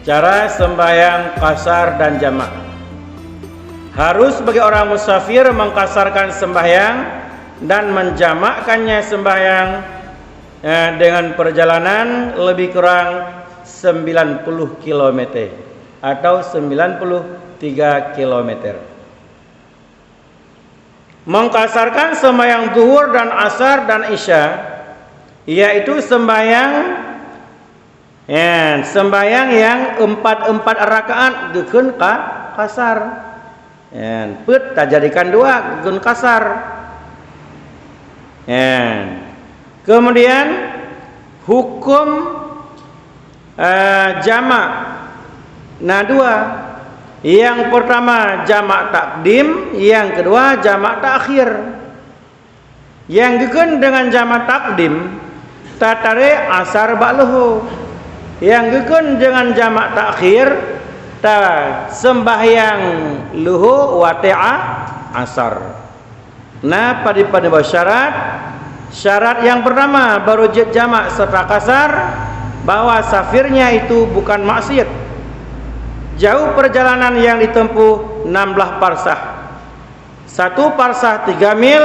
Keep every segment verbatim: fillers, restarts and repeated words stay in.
Cara sembahyang qasar dan jamak. Harus bagi orang musafir mengqasarkan sembahyang dan menjamakkannya sembahyang, eh, dengan perjalanan lebih kurang sembilan puluh kilometer atau sembilan puluh tiga kilometer. Mengqasarkan sembahyang zuhur dan asar dan isya, yaitu sembahyang, ya, sembahyang nyang empat-empat rakaat geukheun qa-, qasar. Ya, peuet tajadikan dua geukheun qasar. Ya. Kemudian hukum, eh, jamak na dua. Yang pertama jamak takdim, yang kedua jamak takhir. Yang geukheun dengan jamak takdim, tatarek asar bak luhô. Yang geukheun dengan jamak takhir, tasembahyang luhô watée a-, asar. Na padum-padum boh syarat. Syarat yang pertama, baru jeuet jamak serta qasar, bahwa safirnya itu bukan maksiat. Jauh perjalanan yang ditempuh enam belas parsah. Satu parsah tiga mil,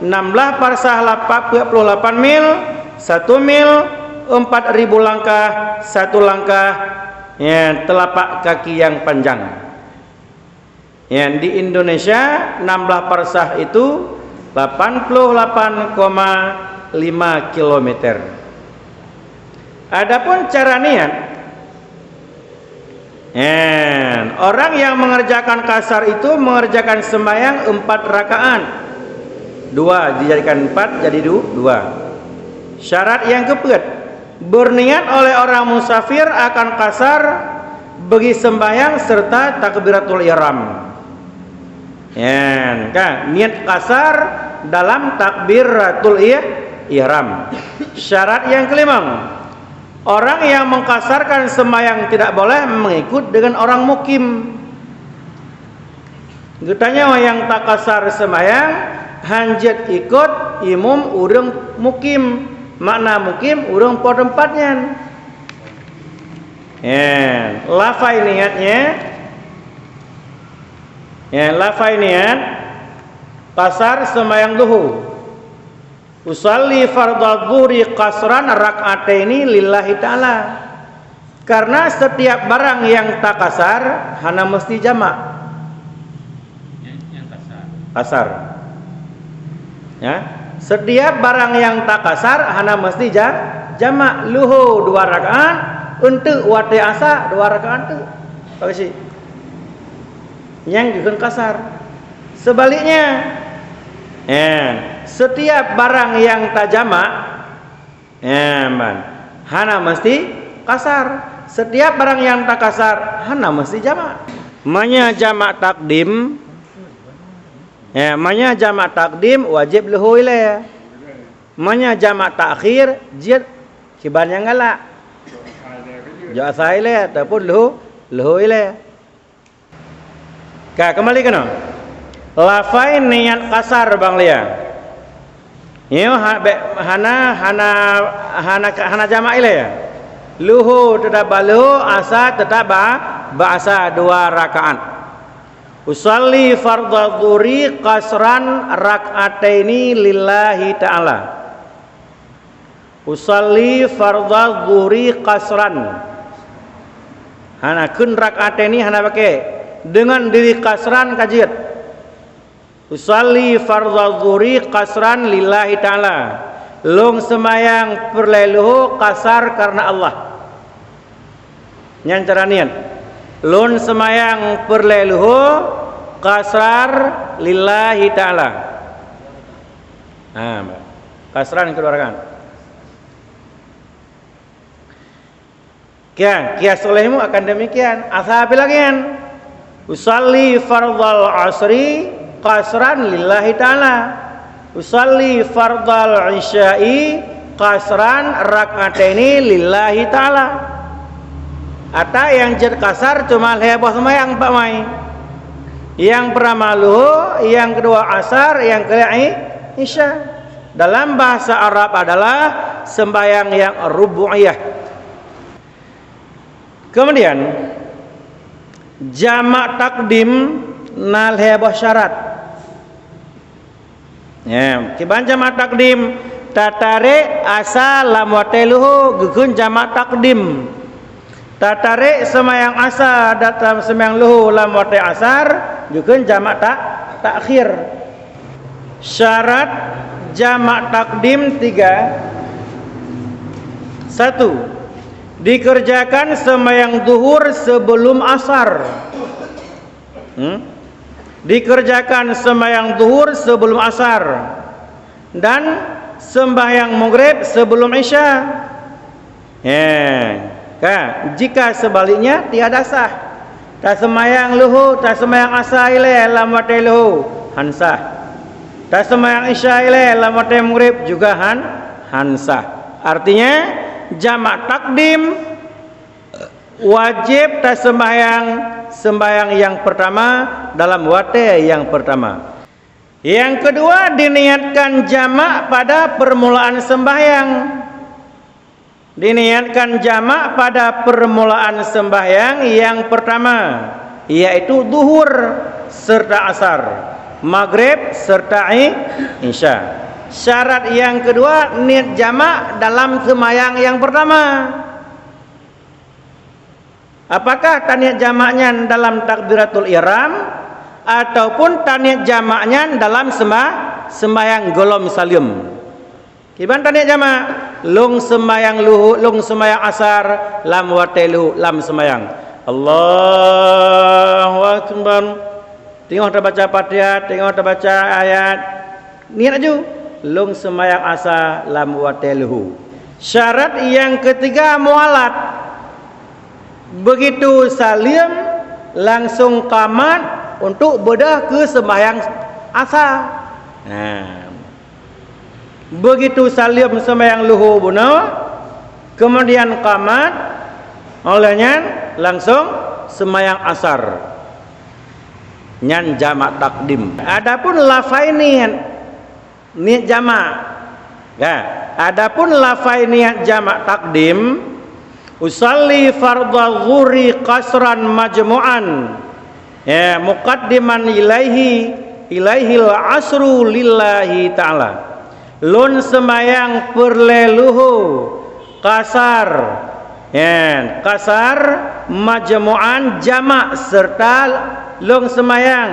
enam belas parsah lapan puluh lapan mil, satu mil empat ribu langkah, satu langkah, ya, telapak kaki yang panjang. Ya, di Indonesia enam belas parsah itu lapan puluh lapan koma lima kilometer. Adapun cara niat, ya, orang yang mengerjakan qasar itu mengerjakan sembahyang empat rakaat. Dua dijadikan empat jadi du-, dua. Syarat yang keempat, berniat oleh orang musafir akan qasar bagi sembahyang serta takbiratul ihram. Nyan, kan? Niat qasar dalam takbiratul ih-, ihram. Syarat yang kelima, orang yang mengqasarkan sembahyang tidak boleh mengikut dengan orang mukim. Geutanyoe nyang taqasar seumayang, hanjeuet ikot imum ureuëng mukim, makna mukim ureuëng po teumpat nyan. Nyan, lafai niat nyan. Nyan, lafai niat, qasar seumayang duhu. Usalli fardhadz-dzuhri qasran rak'ataini lillahi ta'ala. Karena setiap barang yang takasar hana mesti jamak. Nyang, nyang kasar. Kasar. Ya. Setiap barang yang takasar hana mesti ja-, jamak. Luho dua rakaat, eunteuk watée asa dua rakaat teuk. Pakcik. Nyang geukheun kasar. Sebaliknya, eh, setiap barang yang tajamak, eh, ban, hana mesti kasar. Setiap barang yang takasar, hana mesti jamak. Meunyoe jamak takdim, eh, meunyoe jamak takdim, wajéb luho ilée. Meunyoe jamak takhir, jeuet kiban nyang galak. Jok asa ilée, ataupun luho, luho ilée. Ka, keumbali keunoe. Lafai niat kasar bang lia. Nyoe ha-, be-, hana, hana, hana, hana jamak ilée. Luho teutap ba luho, asa teutap ba, ba asa dua rakaat. Usalli fardhadz-dzuhri qasran rak'ataini lillahi ta'ala. Usalli fardhadz-dzuhri qasran. Hana kheun rak'ataini hana pakai. Deungon diri qasran ka jeuet. Usalli fardhadz-dzuhri qasran lillahi ta'ala. Lôn seumayang peureulée luho qasar kareuna Allah. Nyan cara niat. Lôn seumayang peureulée luho qasar lillahi ta'ala. Ha, qasran keudua rakaat. Kian, kias olehmu akan demikian. Asa pih lagée nyan. Usalli fardhal asri qasran lillahi ta'ala. Usalli fardhal isya'i qasran rak'ataini lillahi ta'ala. Ata nyang jeuet kasar cuma lhée boh seumayang bak mai. Nyang peurtama luho, nyang keudua asar, nyang keulhée i-, isya. Dalam bahasa Arab adalah sembahyang yang rubu'iyah. Kemudian, jamak takdim na lhée boh syarat. Ya, kiban jamak takdim, tatarek asa lam watée luho geukheun jamak takdim. Tatarek seumayang asa dan seumayang luho lam watée asar geukheun jamak tak takhir. Syarat jamak takdim tiga. Satu, dikerjakan seumayang zuhur sebelum asar. Hmm? Dikerjakan seumayang zuhur sebelum asar dan sembahyang maghrib sebelum isya. He, ka, jika sebaliknya tiada sah. Taseumayang luho, taseumayang asa ilée lam watée luho, han sah. Taseumayang isya ilée lam watée maghrib juga han han sah. Artinya, jamak takdim wajéb taseumbahyang seumbahyang nyang peurtama dalam watée nyang peurtama. Nyang keudua, diniatkan jamak pada peurmulaan seumbahyang. Diniatkan jamak pada peurmulaan seumbahyang nyang peurtama, yaitu zuhur seureuta asar, maghrib seureuta i- isya. Syarat nyang keudua, niet jamak dalam seumbahyang nyang peurtama. Apakah taniet jamak nyan dalam takbiratul ihram, ataupun taniet jamak nyan dalam seumba-, seumbahyang gohlom saleuem? Kiban taniet jamak, lôn seumbahyang luhu-, lôn seumbahyang asar lam watée luhu-, lam seumbahyang. Allahu Akbar. Teungoh tabaca Fatihah, teungoh tabaca ayat, niet laju, lôn seumbahyang asa lam watée luhu. Syarat nyang keutiga mualat. Beugitu saleuem, langsong qamat untuk beudôh keu seumbahyang asa. Nah. Beugitu saleuem seumbahyang luhu bunoe, keumudian qamat, óh lheueh nyan langsong seumbahyang asar. Nyan jamak takdim. Adapun lafai niet, niet jamak. Ya, adapun lafai niet jamak takdim, usalli fardhu zuhri qasran majmu'an. Ya, muqaddiman ilaihi, ilaihil asru lillahi ta'ala. Lôn seumbahyang peureulée luhu, qasar, ya, qasar, majmu'an, jamak, seureuta lôn seumbahyang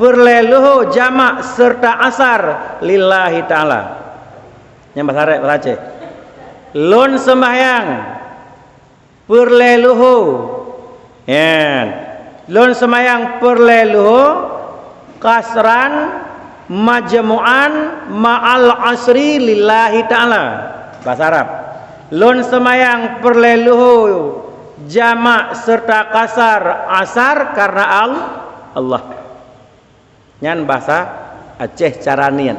peureulée luhu, jamak, seureuta asar, lillahi ta'ala. Nyang bahasa Arab, bahasa Aceh. Lôn seumbahyang peureulée luhu. Nyan. Lôn seumbahyang peureulée luhu, qasran, majmu'an, ma'al asri lillahi ta'ala. Bahasa Arab. Lôn seumbahyang peureulée luhu, jamak seureuta qasar, asar, kareuna Al-, Allah. Nyan bahasa Aceh cara niet.